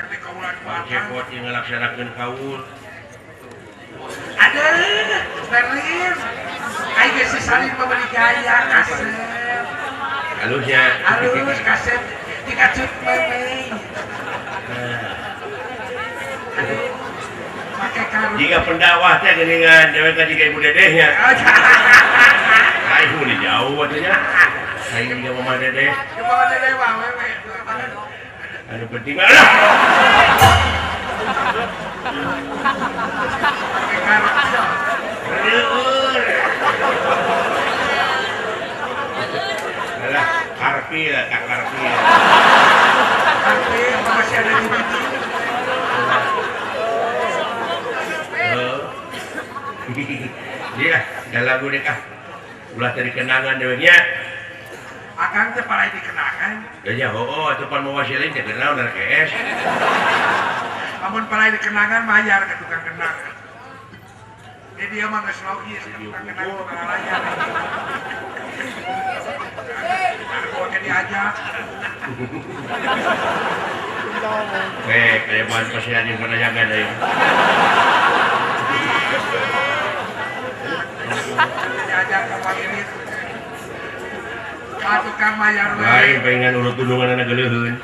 Akang teh kaulan ku akang. Cepot yang ngalaksanakeun kaul. Aduh, Berlin. Aing geus saling memberi gaya kasep. Halusnya. Halus kasep dikacut meme. Aduh. Make karung. Jika pendakwah teh geuningan dewek ka jiga ibu dedehnya. Aing mah jauh atuh nya. Aing jiga mama dedeh. Mama dedeh mah wewe. Anu penting mah lah. Make karung. Alah, karpi lah, tak karpi. Karpi masih ada di biji. Iya, dalam lagu deh ah. Ulah dari kenangan deweknya. Akang teh palai dikenangan. Ya ya, oh, atuh pan mawa silin teh kenal dari KS. Lamun palai dikenangan bayar ke tukang kenangan. Jadi dia mah geus logis ke tukang kenangan tukang layar. Aku akan diajak. Kayak bahan pasian yang pernah jaga deh. Diajak ke Pak ini. Ka tukang bayar we. Lain pengen urut gunungan anak geuleuheun.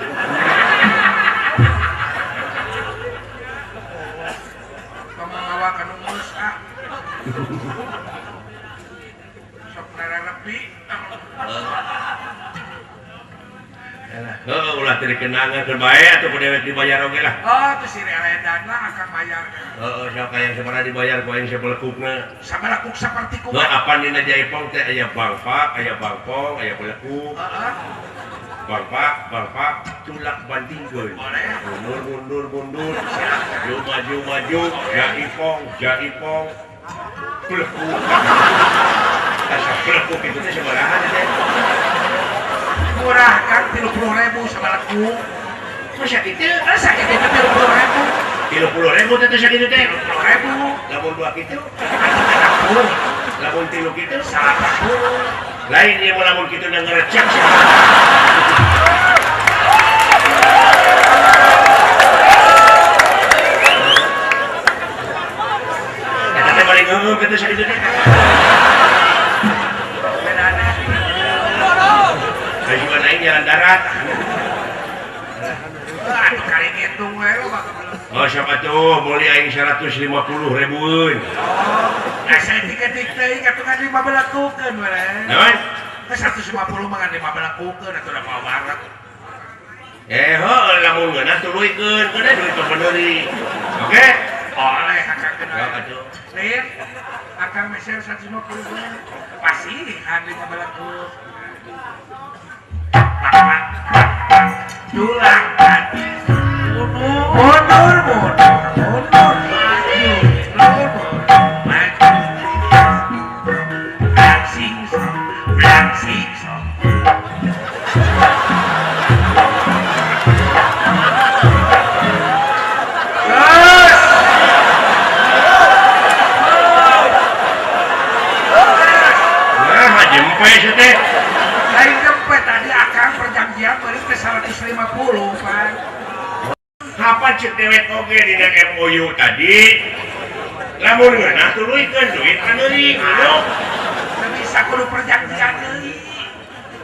Tong ngawa ka nu geus ah. Sok nerepi. Heuh, ulah teu dikenangan keur bae atuh ku dewek dibayar oge lah. Oh, teu si reledan lah akang bayar. Heeh, sok aya sabaraha dibayar ku aing sabelekukna. Sabalekuk saperti kumaha? Heuh, apan dina Jaipong teh aya bangpak, aya bangpong, aya belekuk. Heeh. Bangpak, bangpak, tulak bandingkeun. Boleh. Mundur, mundur, mundur. Maju, maju, maju, Jaipong, Jaipong. Belekuk. Asa belekuk itu teh sabaraha teh? Murah kan 30.000 sabalekuk. Masa kitu? Masa kitu 30.000? 30.000 teh sakitu teh? 30.000. Lamun dua kitu? 40. Lamun tilu kitu? 80. Lain ieu mah lamun kitu na ngerecek. Eta teh paling ngeueuh kitu sakitu teh. Kajuan aing jalan darat. Aduh kali ngitung we lo bakal. Oh siapa tuh beli aing 150 ribuan. Oh, asa tiga-tiga teuing atuh kan 5 belakukeun we. Naon? 150 mah ngan 5 belakukeun atuh da mau barat. Heuh lamun ngeunah tuluykeun, keun duit pemeuli. Oke? Oleh akang keun. Atuh. Lin, akang meser 150 pasihan 5 belakuk. Tulang hati mundur mundur mundur maju mundur maju blangsing blangsing. Nah, jempe teh. Lain jempe tadi akang perjanjian beli ke 150 pan. Apa cek dewek oge dina MOU tadi? Lamun ngeunah tuluykeun duit paneuri gitu. Teu bisa kudu perjanjian deui.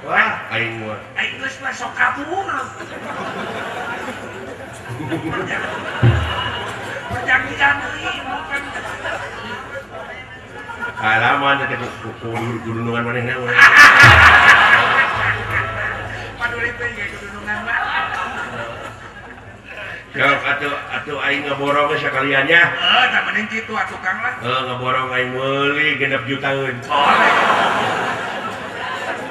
Wah, aing mah. Aing geus mah sok kabur. Perjanjian deui bukan. Alaman teh kudu gunungan manehna we. Paduli teh ge gunungan mah. Sok atuh aing ngaborong ge sakaliannya. Heuh, tah mending kitu atuh Kang lah. Heuh, ngaborong aing meuli 6 jutaan. Boleh.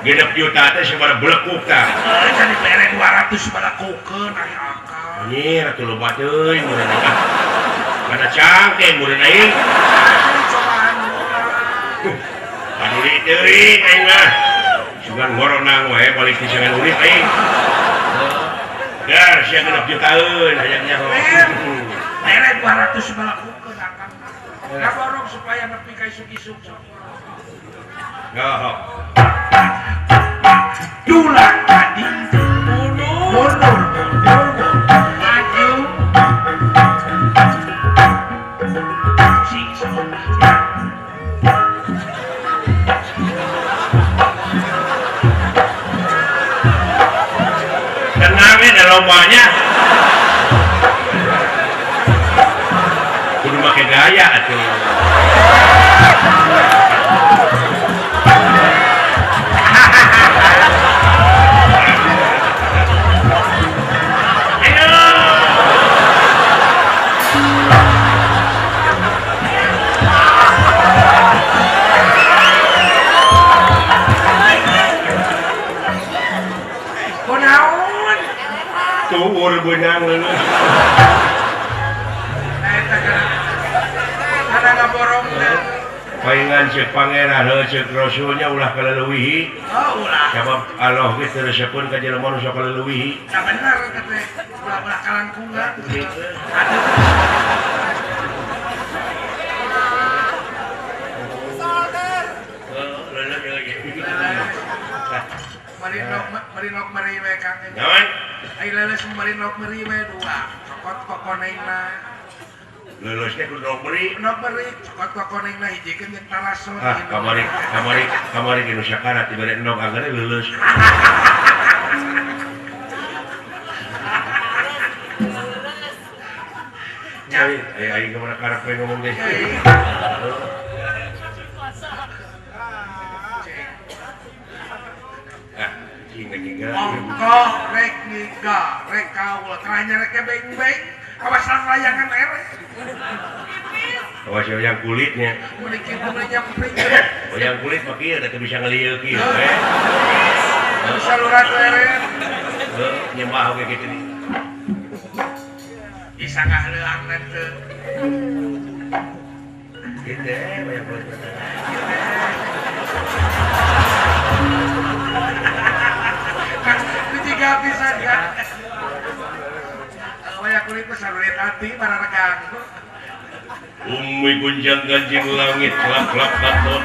6 juta teh sabaraha belekuk tah. Heuh, jadi bere 200 balekukeun ari akang. Anjir atuh loba teuing meureun ah. Kada cangkeng meureun aing. Cobaan murah. Paduli teuing aing mah. Sugan ngoronang wae balik di jangan urip aing. Dar sia 6 jutaan hayang nyaho. Bere 200 balakukeun akang. Ngaborong supaya nepi ka isuk-isuk sok. Yo. Tulang tadi mundur mundur maju. gaya atuh. Tuur benang leuleus. Kana ngaborongna. Paingan ceuk pangeran heuh ceuk rasulnya ulah kaleuwihi. Oh ulah. Sabab Allah ge teu resepkeun ka jelema nu sok kaleuwihi. Tah bener eta teh. Ulah-ulah kalangkungan. Marinok meri we Kang. Naon? Ai leuleus marinok meri we dua. Cokot kokonengna. Leuleus teh kudu nok meri. Nok meri cokot kokonengna hijikeun jeung talason. Ah, kamari kamari kamari ge nu sakarat dibere endog anggeure leuleus. Ai ai kumaha karep we ngomong ge. Ongkoh rek ngiga rek kaul teranya rek beng-beng kawasan layangan erek awas yang kulitnya oh yang kulit mah kieu teh bisa ngelieu kieu eh saluran erek nyembah oge kitu bisa ngahleang teh kitu banyak kulit. Tiga bisa kan? Waya kulit salurit hati para regang. Umi gunjang ganjing langit klap-klap katon.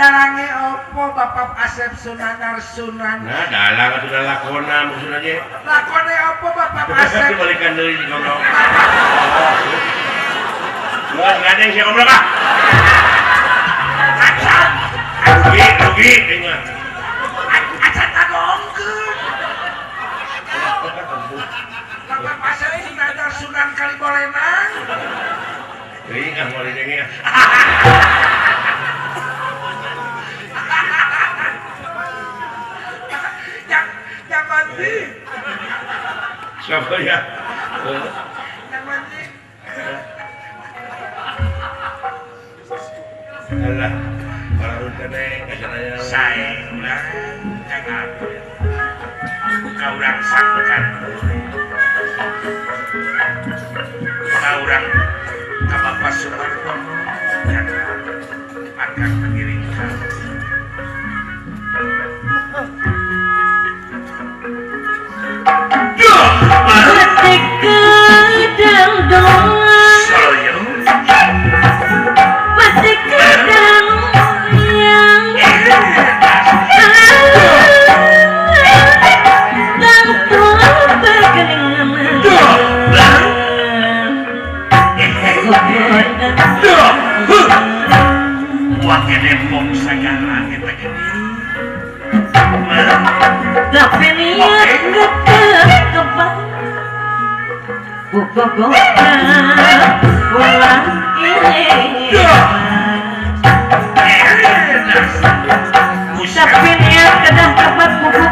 Dalange opo Bapak Asep Sunanar Sunan? Nah, dalang atuh lakona maksudna ge. Lakone opo Bapak Asep? Balikan deui si goblok. Wah, ngadeng si goblok ah. Acan. Rugi, rugi deui mah. Acan kagongkeun. Bapak Asep Sunanar Sunan Kalibolenang. Deui ah moal didenge ah. Siapa ya? Alah, orang kene kasananya saya ulah jangan kau urang sangkan kau urang ka Bapak Sumartono jangan akan mengiringkan. Tapi niat kedah tepat buku